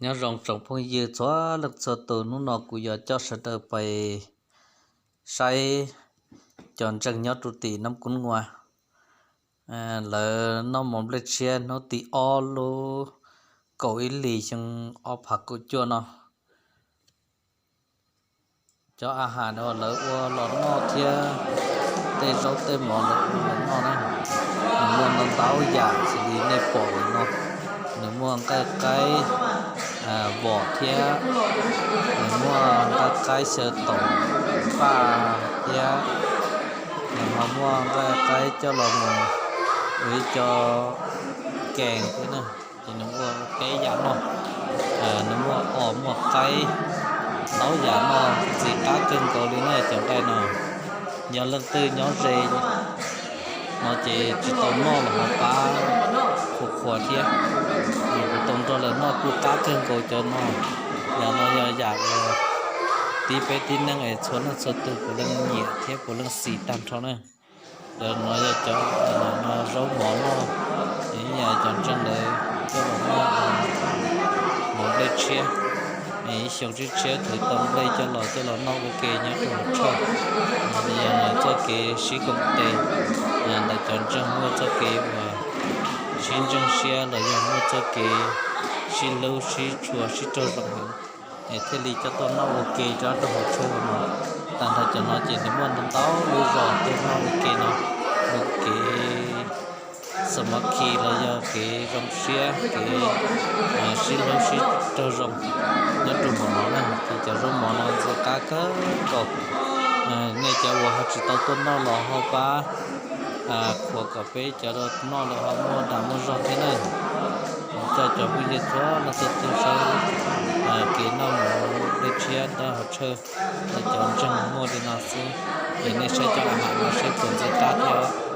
Nyob zoo tsoom phooj ywg txhua leej txhua tus, hnub no kuv yuav coj sawv daws pais saib cov ntseeg nyob rau tim Nab Kub Nguas. Lawv noj mov nplej tshiab hnub tim ob lub kaum ib hlis xyoo ob phav kaum cuaj no. Cov a has uas lawv ua los noj thiab tej zaub tej mov lawv ua los noj na, nws muaj ntau ntau yam xws li nej pom lawm no. Nws muaj nqaij qaib vom thiab, nws muaj nqaij qaib xyaw taum npaj thiab, nws ho muaj nqaij qaib coj los mus ua ib co kees thiab na. Ces nws ua peb yam noj, nws muaj os muaj qaib, ntau yam noj ntxim qab kawg nkaus li na cov nqaij no. Yog leej twg nyob ze no ces tsis tau noj los ho pab qhuas qhuas thiab, vim kuv tau nrog lawv noj kuj qab kawg nkaus cov no. Yam no yog yam uas tib peb tib neeg es txhua leej txhua tus puav leej nyiam thiab puav leej xis tag nrho na. Cov no yog cov no zaub mov noj, ib yam cov ntseeg lawv coj los noj mov nplej tshiab. Ib xyoo tshiab tshiab khwv tau nplej coj los coj los noj ua ke nyob rau hauv tshawj. No yog lawv txoj kev sib koom tes, ntawm cov ntseeg muaj txoj kev uas sib ntseeg siab los yog muaj txoj kev sib hlub sib tshua sib raug zoo heev, es thiaj li coj tuaj noj ua ke rau rau hauv tshawj no. Tag nrho cov no ces nws muaj ntau ntau lub zos tuaj noj ua ke no, ua kev xa mab khi los yog kev zoo siab kev sib hlub sib raug zoo nyob rau hauv no na. Ces cov zaub mov no ntxim qab kawg nkaus. Nej cov uas ho tsis tau tuaj noj los ho pab qhuas kom peb cov noj lawm ho muaj dag muaj zog thiab na. Coj cov phooj ywg txhua leej txhua tus saib kev noj mov nplej tshiab rau hauv tshawj, cov ntseeg muaj li no xwb. Es nej saib cov a has no saib puas ntxim qab thiab.